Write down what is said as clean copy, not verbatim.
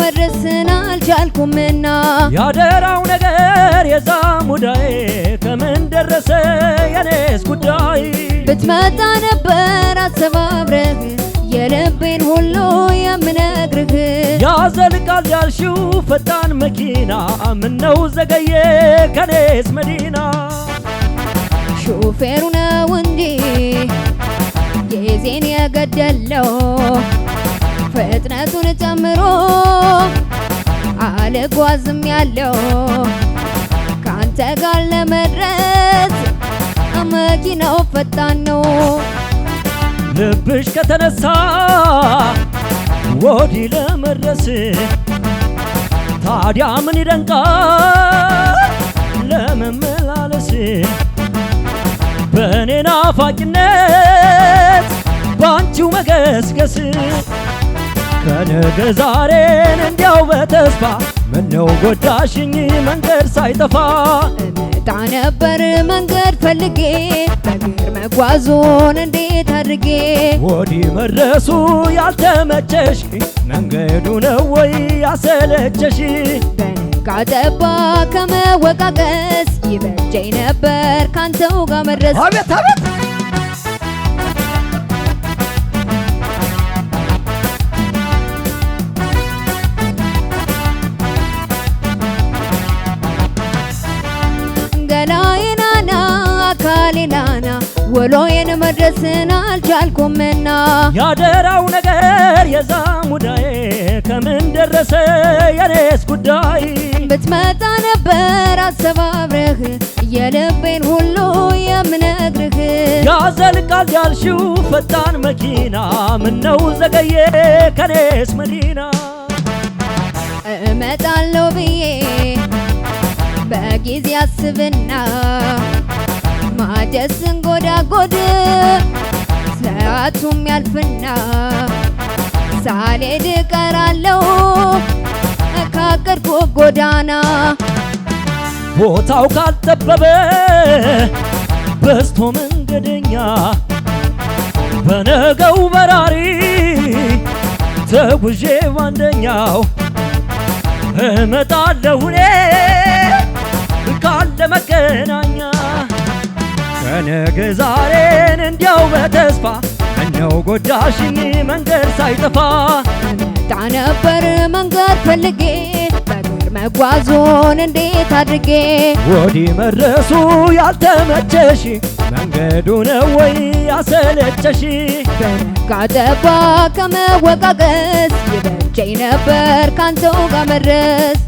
መድረስን አልቻልኩምና ያደራው ነገር የዛ ሙዳዬ ከምን ደረሰ የኔስ ጉዳይ? ብትመጣ ነበር አሰባብረህ የልቤን ሁሉ የምነግርህ። ያዘልቃል ያልሽው ፈጣን መኪና ምነው ዘገየ ከኔስ መዲና? ሾፌሩ ነው እንጂ ጊዜን የገደለው፣ ፍጥነቱን ጨምሮ አልጓዝም ያለው። ካንተ ጋር ለመድረስ መኪናው ፈጣን ነው። ልብሽ ከተነሳ ወዲህ ለመድረስ ታዲያ ምን ይደንቃል ለመመላለስ? በእኔ ናፋቂነት ባንቺው መገስገስ፣ ከነገ ዛሬን እንዲያው በተስፋ ምነው ጎዳሽኝ መንገድ ሳይጠፋ? እመጣ ነበር መንገድ ፈልጌ፣ በእግር መጓዙን እንዴት አድርጌ? ወዲህ መድረሱ ያልተመቸሽ መንገዱ ነው ወይ ያሰለቸሽ? በነጋ ጠባ ከመወቃቀስ ይበጀኝ ነበር ካንተው ጋር መድረስ። አቤት አቤት! ገላዬናና አካሌናና ወሎዬን መድረስን አልቻልኩምና ያደራው ነገር የዛ ሙዳዬ ከምን ደረሰ የኔስ ጉዳይ? ብትመጣ ነበር አሰባብረህ የልቤን ሁሉ የምነግርህ። ያዘልቃል ያልሽው ፈጣን መኪና ምነው ዘገየ ከኔስ መዲና? እመጣለሁ ብዬ በጊዜ አስብና ማጀስን ጎዳጎድ ሰዓቱም ያልፍና ሳልሄድ እቀራለሁ ካቀድኩ ጎዳና። ቦታው ካልጠበበ በዝቶ መንገደኛ በነገው በራሪ ተጉዤ ባንደኛው እመጣለሁ እኔ ካለ መገናኛ። ከነገ ዛሬን እንዲያው በተስፋ ምነው ጎዳሽኝ መንገድ ሳይጠፋ? እመጣ ነበር መንገድ ፈልጌ፣ በእግር መጓዙን እንዴት አድርጌ? ወዲህ መድረሱ ያልተመቸሽ መንገዱ ነው ወይ ያሰለቸሽ? በነጋ ጠባ ከመወቃቀስ ይበጀኝ ነበር ካንተው ጋር መድረስ።